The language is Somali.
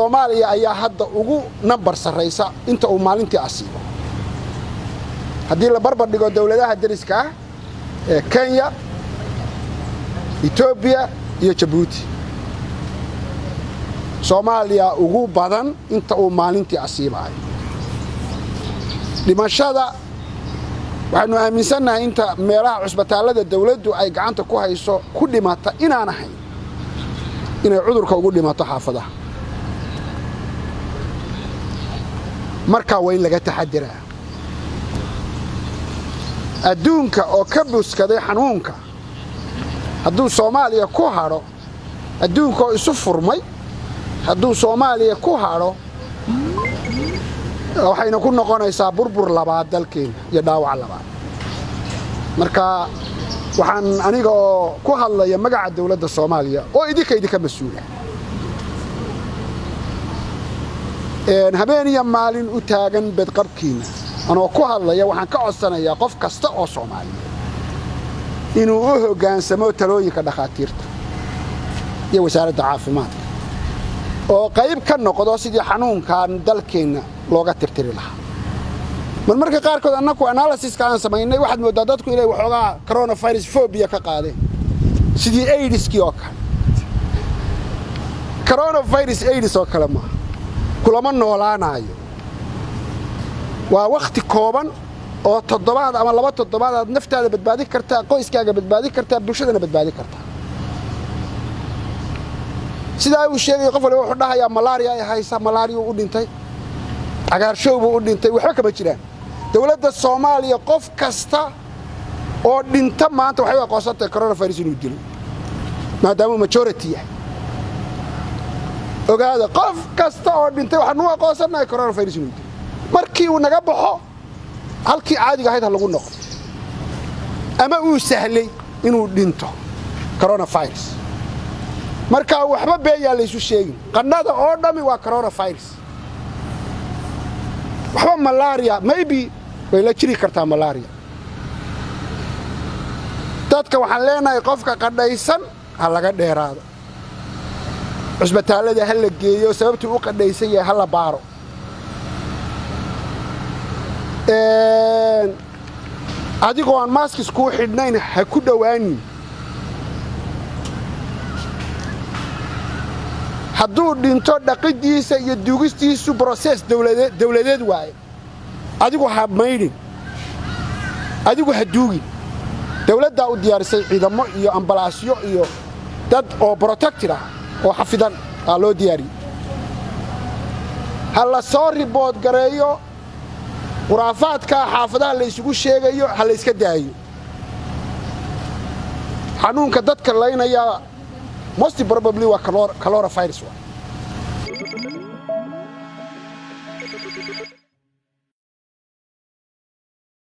Soomaaliya ayaa hadda ugu nambar sarraysa inta uu maalintii asiibo, haddii la barbar dhigo dowladaha deriska ah ee Kenya, Etoobiya iyo Jabuuti. Soomaaliya ugu badan inta uu maalintii asiibayo. Dhimashada waxaanu aaminsannahay inta meelaha cusbitaallada dawladdu ay gacanta ku hayso ku dhimata inaan ahayn inay cudurka ugu dhimato xaafadaha. Markaa waa in laga taxadiraa. Adduunka oo ka buskaday xanuunka hadduu Soomaaliya ku hadho, adduunka oo isu furmay hadduu Soomaaliya ku hadho, waxayna ku noqonaysaa burbur labaad dalkeena iyo dhaawac labaad. Marka waxaan aniga oo ku hadlaya magaca dawladda Soomaaliya oo idinka mas-uula, habeen iyo maalin u taagan bedqabkiina, anoo ku hadlaya, waxaan ka codsanayaa qof kasta oo Soomaaliyeed inuu u hoggaansamo talooyinka dhakhaatiirta iyo wasaaradda caafimaadka oo qayb ka noqdo sidii xanuunkan dalkeenna looga tirtiri lahaa. Marmarka qaarkood annaku analysiska aan samaynay, waxaad mooddaa dadku inay waxoogaa coronavirus phobia ka qaadeen, sidii AIDSkii oo kale. Coronavirus AIDS oo kale maaha, kulama noolaanaayo. Waa wakhti kooban oo toddobaad ama 2 toddobaad aad naftaada badbaadin kartaa, qoyskaaga badbaadin kartaa, bulshadana badbaadin kartaa. Sidaa uu sheegaya, qof waliba wuxuu dhahayaa malaria ay haysa, malaria u dhintay, cagaarshow buu u dhintay. Waxba kama jiraan. Dowladda Soomaaliya qof kasta oo dhinta maanta waxay u aqoonsantahay coronavirus inuu dilo, maadaamuu majority yahay. Ogaada, qof kasta oo dhintay waxaanu u aqoonsannahay coronavirus inuu dilo. Markii uu naga baxo, halkii caadiga ahayd ha lagu noqdo ama uu sahlay inuu dhinto coronavirus. Marka waxba beenyaa laysu sheegin. Qannada oo dhammi waa coronavirus. Waxba malaria maybe way la jiri kartaa malaria. Dadka waxaan leenahay, qofka qadhaysan ha laga dheeraado, cusbitaallada ha la geeyo, sababtuu u qadhaysan yahay ha la baaro. Adigoo aan maskis kuu xidhnayn ha ku dhowaanin. Hadduu dhinto, dhaqiddiisa iyo duugistiisu process dawladeed waaye. Adigu ha maydhin, adigu ha duugin. Dawladdaa u diyaarisay ciidamo iyo ambalaasyo iyo dad oo protected ah oo xafidan aa loo diyaariyey. Ha la soo report gareeyo. Khuraafaadkaa xaafadaha la isugu sheegayo ha la yska daayo. Xanuunka dadka laynayaa most probably waa coronavirus.